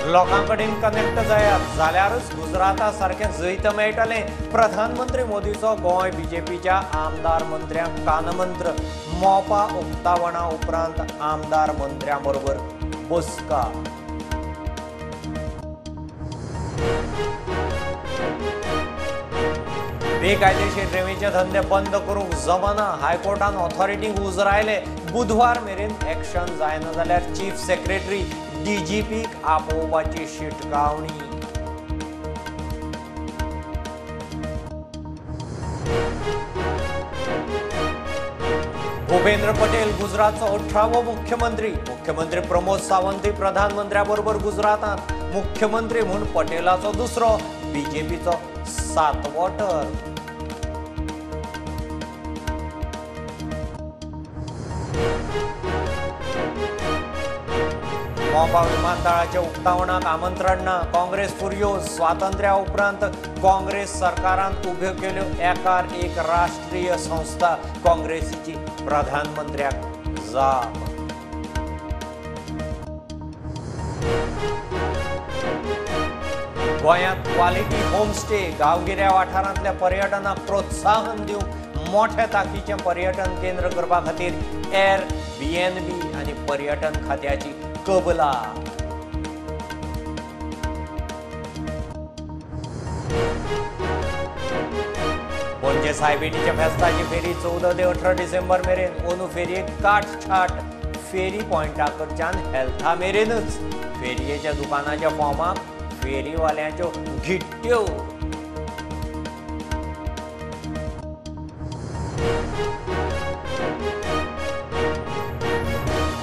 लोकां कडेन कनेक्ट जायात जाल्यारच गुजराता सारकें जैत मेळटलें। प्रधानमंत्री मोदीचो गोंय बीजेपीच्या आमदार मंत्र्यांक कानमंत्र। मोपा उक्तावणा उपरांत आमदार मंत्र्यां बरोबर बसका। बेकायदेशीर रेंवेचे धंदे बंद करूंक जमना, हायकोर्टान ऑथॉरिटींक उजरायले। बुधवार मेरेन एक्शन जायना जाल्यार चीफ सेक्रेटरी डीजीपीक आपोवपाची शिटकावणी। भूपेंद्र पटेल गुजरातचो 18वो मुख्यमंत्री। मुख्यमंत्री प्रमोद सावंत प्रधानमंत्र्या बरोबर गुजरातांत। मुख्यमंत्री म्हूण पटेलाचो दुसरो, बीजेपीचो 7वो टर्म। मोपा विमानतळाच्या उक्तावणाक आमंत्रण ना, काँग्रेस फुर्योज। स्वातंत्र्या उपरांत काँग्रेस सरकारान उब्यो केल्यो एकार एक राष्ट्रीय संस्था। काँग्रेसीची प्रधानमंत्र्याक जाप। गोंयांत क्वालिटी होमस्टे, गांवगिऱ्या वाठारांतल्या पर्यटनाक प्रोत्साहन दिवंक मोठ्या तांकीचें पर्यटन केंद्र करपा खातीर एर बीएनबी आनी पर्यटन खात्याची कबला। पणजे सायबिणीच्या फेस्ताची फेरी 14 ते 18 डिसेंबर मेरेन। अंदू फेरयेक काटछाट, फेरी पॉयंटा कडच्यान हेल्था मेरेनच। फेरयेच्या दुकानाच्या फॉर्माक फेरीवाल्यांच्यो घिट्ट्यो।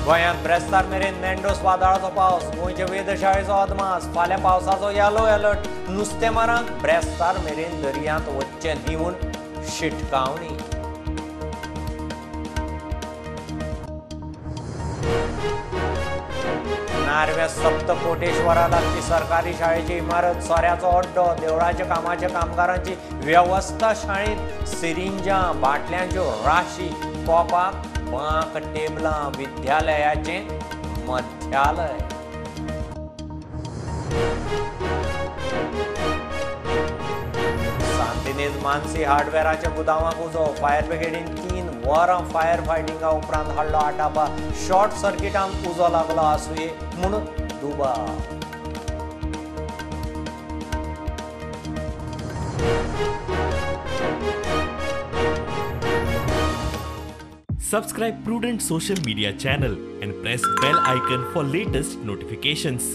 गोंयांत ब्रेस्तार मेरेन मॅन्डोस वादळाचो पावस। गोंयचे वेधशाळेचो अदमास, फाल्यां पावसाचो येलो अलर्ट। नुस्तेमारांक ब्रेस्तार मेरेन दर्यांत वचचें न्ही म्हूण शिटकावणी। नार्व्या सप्तकोटेश्वरा लागची सरकारी शाळेची इमारत, सोऱ्याचो अड्डो, देवळाच्या कामाच्या कामगारांची वेवस्था शाळेंत, सिरिंजां बाटल्यांच्यो राशी, कोपाक बांक टेबलां, विद्यालयाचें मध्यालय। सांतिनेज मानसी हार्डवेराच्या गुदांवाक उजो। फायर ब्रिगेडीन 3 वरां फायर फायटिंगा उपरांत हाडलो आटापा। शॉर्ट सर्किटान उजो लागलो आसुये म्हूण दुबाव। Subscribe Prudent Social Media channel and press bell icon for latest notifications.